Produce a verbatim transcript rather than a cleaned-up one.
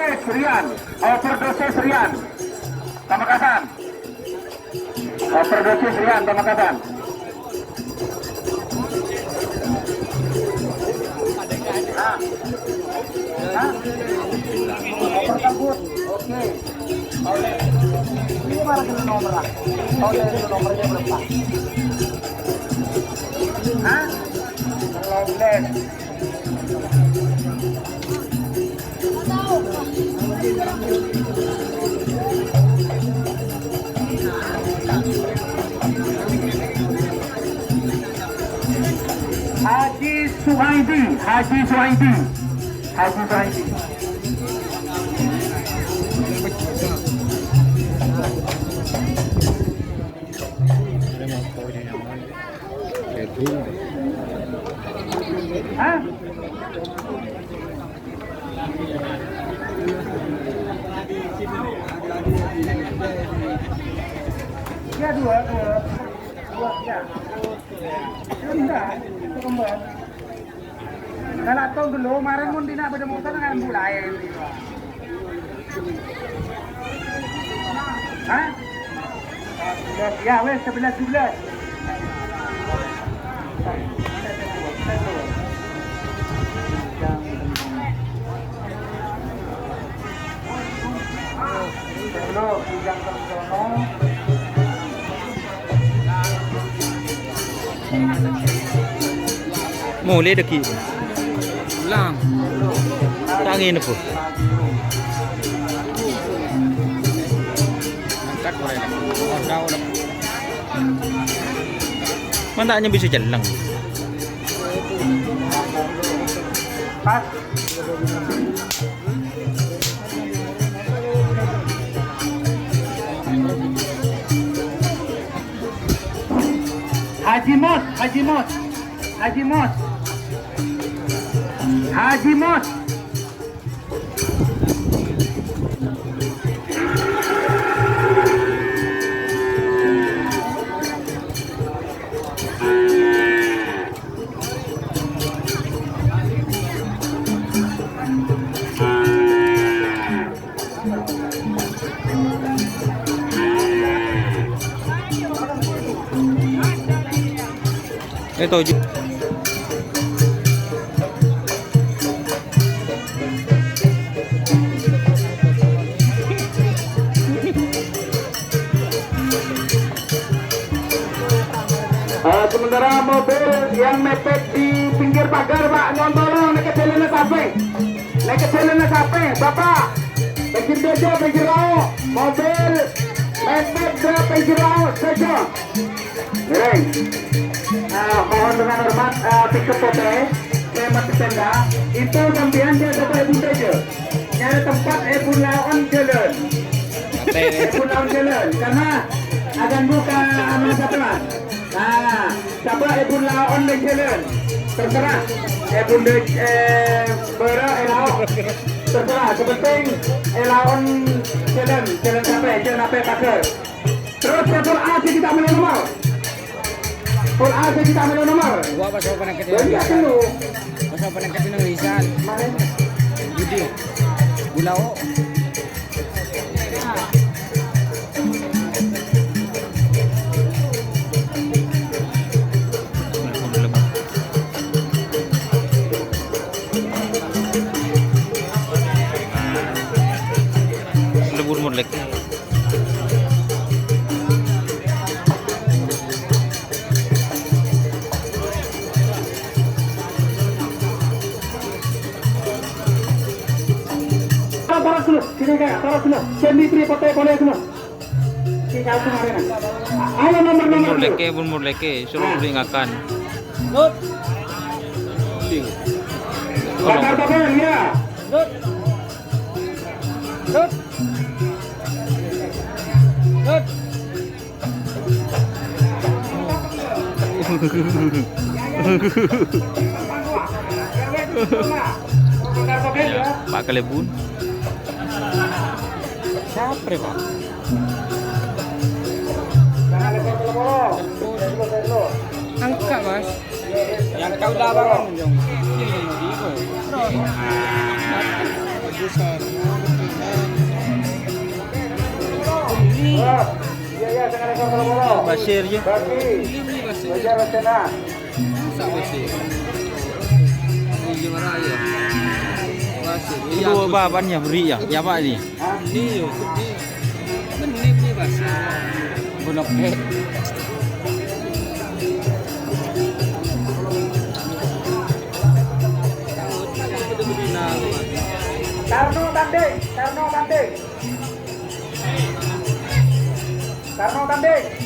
Rian, overdosis Rian, Pamekasan. Overdosis Rian, Pamekasan. Hah? Hah? Overkabut. Oke. Ini mana dulu nomor lah? Tahu dari dulu nomornya berapa? Hah? Kalau Haji Suhaidi, Haji Suhaidi, Haji Suhaidi. Hah? Ya, dua, dua. Dua, ya. Ya, udah, itu kembali. Kalau tong dulu, kemarin mun dina pada motor dengan mulai. Hah? Ya, wes, sebelas dua belas. Molè dhâggi'. Lang. Tangi nopo? Angkat mulai lah. Oh, daun lah. Mantap, hanya bisa jalan. Pas. Haji Mos, Haji Mos, Haji Mos, Haji Mos. Eh, toju'. Eh, sementara mobil yang mepet di pinggir pagar, Pak, nyontolong nèka jhâlânna sapè. Nèka jhâlânna sapè, Bapak. Pinggir dâjâ, pinggir lao'. Mobil mepet di pinggir lao' sèjâ. Ngerèng. Eh, mohon dengan hormat, eh, pickup potè, Mas Sepeda, itu sampèyan jhâ' dâpa' è bun dâjâ. Nyarè tempat è bun lao'en jhâlân. È bun lao'en jhâlân, karena akan buka anu sapa. Nah, coba è bun lao'en è jhâlân. Terserah. È bun dâ-, eh, bârâ' è lao'. Terserah. Sè pentèng è lao'en jhâlân, jhâlân sapè, jhâlân sapè pagar. Terros ya, Pol A sè ghi' ta' mèlo nomor. Pol A sè ghi' ta' mèlo nomor. Wah, pas apa nang kecil. Bânnya' dulu. Pas apa nang kecil nang lisan. Mana? Budi. Bulao. Lebur molek. Tarak dulu, sini, Kak, tarak dulu. Sini, Tri, potè polè dulu. Sini, aku kemarin. Ayo, nomor, nomor dulu. Molek, bun molek, suruh beli ngakan. Bakar, bakar, ya. Ya, Pak Kalèbun. Siapa, Pak? Angkat, Mas. Yang kau lawan, Jong. Ini, ini, ini. Besar. Iya, iya, sing ada kontrol. Basir, ya. Bagi. Basir Rosena. Masa Basir? Iya, marah, ya. Basir. Itu apa, apanya? Beri, ya? Ya, Pak, ini? Hah? Ini, ya. Ini. Ini, ini, Basir. Bener, eh. Karno tanding, Karno tanding. Karno tanding.